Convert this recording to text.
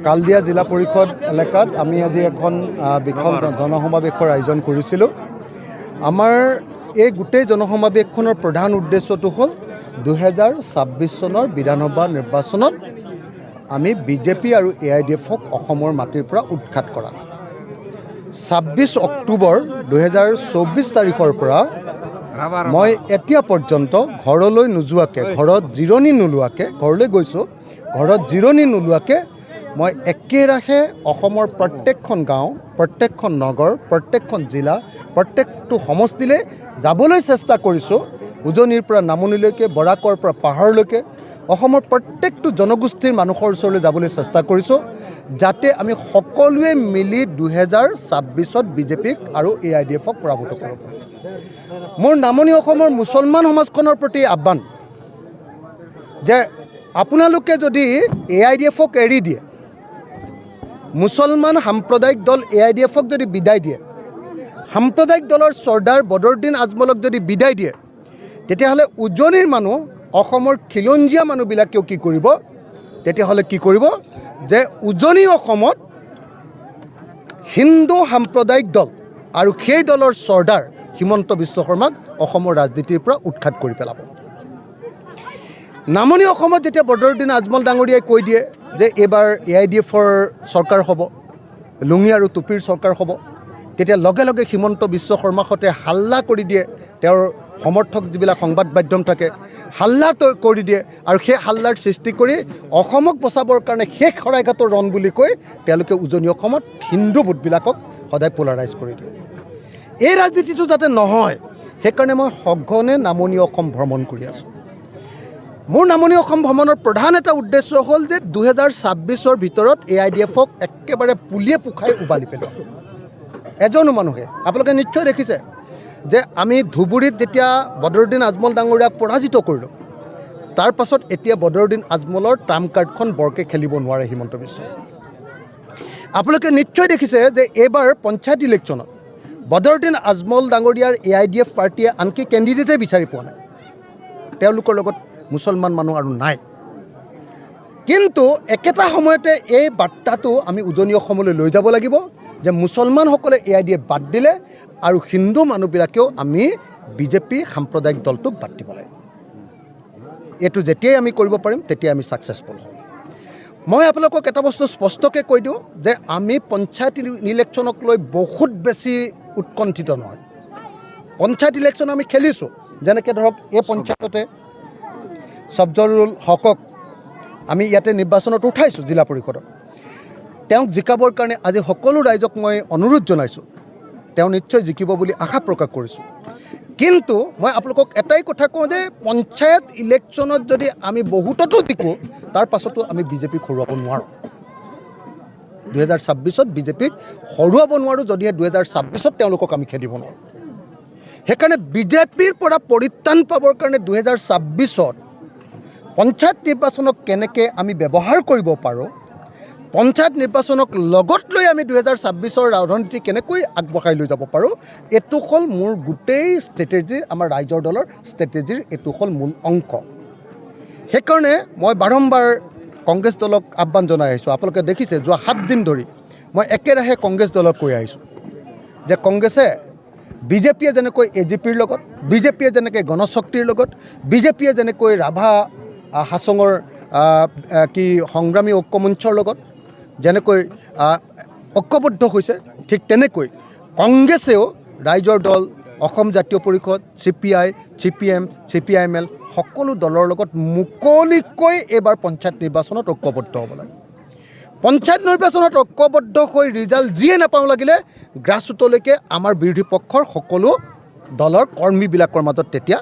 কালদিয়া জিলা পৰিষদ এলেকাত আমি আজি এখন বিশাল জনসমাৱেশৰ আয়োজন কৰিছিলোঁ। আমাৰ এই গোটেই জনসমাৱেশখনৰ প্ৰধান উদ্দেশ্যটো হ'ল 2026 চনৰ বিধানসভা নিৰ্বাচনত আমি বিজেপি আৰু এআইডিএফক অসমৰ মাটিৰ পৰা উৎখাত কৰা। 26 অক্টোবৰ 2024 তাৰিখৰ পৰা মই এতিয়া পৰ্যন্ত ঘৰলৈ নোযোৱাকৈ, ঘৰত জিৰণি নোলোৱাকৈ, ঘৰলৈ গৈছোঁ, ঘৰত জিৰণি নোলোৱাকৈ মই একেৰাহে অসমৰ প্ৰত্যেকখন গাঁও, প্ৰত্যেকখন নগৰ, প্ৰত্যেকখন জিলা, প্ৰত্যেকটো সমষ্টিলৈ যাবলৈ চেষ্টা কৰিছোঁ। উজনিৰ পৰা নামনিলৈকে, বৰাকৰ পৰা পাহাৰলৈকে অসমৰ প্ৰত্যেকটো জনগোষ্ঠীৰ মানুহৰ ওচৰলৈ যাবলৈ চেষ্টা কৰিছোঁ, যাতে আমি সকলোৱে মিলি 2026ত বিজেপিক আৰু এআইডিএফক পৰাভূত কৰিব পাৰোঁ। মোৰ নামনি অসমৰ মুছলমান সমাজখনৰ প্ৰতি আহ্বান যে আপোনালোকে যদি এআইডিএফক এৰি দিয়ে, মুছলমান সাম্প্ৰদায়িক দল এআইডিএফক যদি বিদায় দিয়ে, সাম্প্ৰদায়িক দলৰ চৰ্দাৰ বদৰুদ্দিন আজমলক যদি বিদায় দিয়ে, তেতিয়াহ'লে উজনিৰ মানুহ, অসমৰ খিলঞ্জীয়া মানুহবিলাকেও কি কৰিব? তেতিয়াহ'লে কি কৰিব যে উজনি অসমত হিন্দু সাম্প্ৰদায়িক দল আৰু সেই দলৰ চৰ্দাৰ হিমন্ত বিশ্ব শৰ্মাক অসমৰ ৰাজনীতিৰ পৰা উৎখাত কৰি পেলাব। নামনি অসমত যেতিয়া বদৰুদ্দিন আজমল ডাঙৰীয়াই কৈ দিয়ে যে এইবাৰ এআইডিএফৰ চৰকাৰ হ'ব, লুঙি আৰু টুপিৰ চৰকাৰ হ'ব, তেতিয়া লগে লগে হিমন্ত বিশ্ব শৰ্মাহঁতে হাল্লা কৰি দিয়ে। তেওঁৰ সমৰ্থক যিবিলাক সংবাদ মাধ্যম থাকে, হাল্লা কৰি দিয়ে আৰু সেই হাল্লাৰ সৃষ্টি কৰি অসমক বচাবৰ কাৰণে শেষ শৰাইঘাটৰ ৰণ বুলি কৈ তেওঁলোকে উজনি অসমত হিন্দু ভোটবিলাকক সদায় পলাৰাইজ কৰি দিয়ে। এই ৰাজনীতিটো যাতে নহয়, সেইকাৰণে মই সঘনে নামনি অসম ভ্ৰমণ কৰি আছোঁ। মোৰ নামনি অসম ভ্ৰমণৰ প্ৰধান এটা উদ্দেশ্য হ'ল যে 2026ৰ ভিতৰত এআইডিএফক একেবাৰে পুলিয়ে পোখাই উবালি পেলোৱা। এজনো মানুহে, আপোনালোকে নিশ্চয় দেখিছে যে আমি ধুবুৰীত যেতিয়া বদৰুদ্দিন আজমল ডাঙৰীয়াক পৰাজিত কৰিলোঁ, তাৰ পাছত এতিয়া বদৰুদ্দিন আজমলৰ ট্ৰাম্প কাৰ্ডখন বৰকৈ খেলিব নোৱাৰে হিমন্ত বিশ্ব। আপোনালোকে নিশ্চয় দেখিছে যে এইবাৰ পঞ্চায়ত ইলেকশ্যনত বদৰুদ্দিন আজমল ডাঙৰীয়াৰ এআইডিএফ পাৰ্টীয়ে আনকি কেণ্ডিডেটে বিচাৰি পোৱা নাই। তেওঁলোকৰ লগত মুছলমান মানুহ আৰু নাই। কিন্তু একেটা সময়তে এই বাৰ্তাটো আমি উজনি অসমলৈ লৈ যাব লাগিব যে মুছলমানসকলে এআইডিএফ বাদ দিলে আৰু হিন্দু মানুহবিলাকেও আমি বিজেপি সাম্প্ৰদায়িক দলটোক বাদ দিব লাগে। এইটো যেতিয়াই আমি কৰিব পাৰিম, তেতিয়াই আমি ছাকচেছফুল হ'ম। মই আপোনালোকক এটা বস্তু স্পষ্টকৈ কৈ দিওঁ যে আমি পঞ্চায়ত ইলেকশ্যনক লৈ বহুত বেছি উৎকণ্ঠিত নহয়। পঞ্চায়ত ইলেকশ্যন আমি খেলিছোঁ। যেনেকৈ ধৰক এই পঞ্চায়ততে ছবজৰুল হকক আমি ইয়াতে নিৰ্বাচনত উঠাইছোঁ জিলা পৰিষদত। তেওঁক জিকাবৰ কাৰণে আজি সকলো ৰাইজক মই অনুৰোধ জনাইছোঁ। তেওঁ নিশ্চয় জিকিব বুলি আশা প্ৰকাশ কৰিছোঁ। কিন্তু মই আপোনালোকক এটাই কথা কওঁ যে পঞ্চায়ত ইলেকশ্যনত যদি আমি বহুততো জিকোঁ, তাৰ পাছতো আমি বিজেপিক হৰুৱাব নোৱাৰোঁ। 2026ত বিজেপিক হৰুৱাব নোৱাৰোঁ, যদিহে 2026ত তেওঁলোকক আমি খেদিব নোৱাৰোঁ। সেইকাৰণে বিজেপিৰ পৰা পৰিত্ৰাণ পাবৰ কাৰণে 2026ত পঞ্চায়ত নিৰ্বাচনক কেনেকৈ আমি ব্যৱহাৰ কৰিব পাৰোঁ, পঞ্চায়ত নিৰ্বাচনক লগত লৈ আমি 2026ৰ ৰাজনীতি কেনেকৈ আগবঢ়াই লৈ যাব পাৰোঁ, এইটো হ'ল মোৰ গোটেই ষ্ট্ৰেটেজি। আমাৰ ৰাইজৰ দলৰ ষ্ট্ৰেটেজিৰ এইটো হ'ল মূল অংক। সেইকাৰণে মই বাৰম্বাৰ কংগ্ৰেছ দলক আহ্বান জনাই আহিছোঁ। আপোনালোকে দেখিছে, যোৱা 7 দিন ধৰি মই একেৰাহে কংগ্ৰেছ দলক কৈ আহিছোঁ যে কংগ্ৰেছে, বিজেপিয়ে যেনেকৈ এজিপিৰ লগত, বিজেপিয়ে যেনেকৈ গণশক্তিৰ লগত, বিজেপিয়ে যেনেকৈ ৰাভা হাছঙৰ কি সংগ্ৰামী ঐক্যমঞ্চৰ লগত যেনেকৈ ঐক্যবদ্ধ হৈছে, ঠিক তেনেকৈ কংগ্ৰেছেও ৰাইজৰ দল, অসম জাতীয় পৰিষদ, চিপিআই, চিপিএম, চিপিআইএমএল সকলো দলৰ লগত মুকলিকৈ এইবাৰ পঞ্চায়ত নিৰ্বাচনত ঐক্যবদ্ধ হ'ব লাগে। পঞ্চায়ত নিৰ্বাচনত ঐক্যবদ্ধ হৈ ৰিজাল্ট যিয়ে নাপাওঁ লাগিলে, গ্ৰাছৰুটলৈকে আমাৰ বিৰোধী পক্ষৰ সকলো দলৰ কৰ্মীবিলাকৰ মাজত তেতিয়া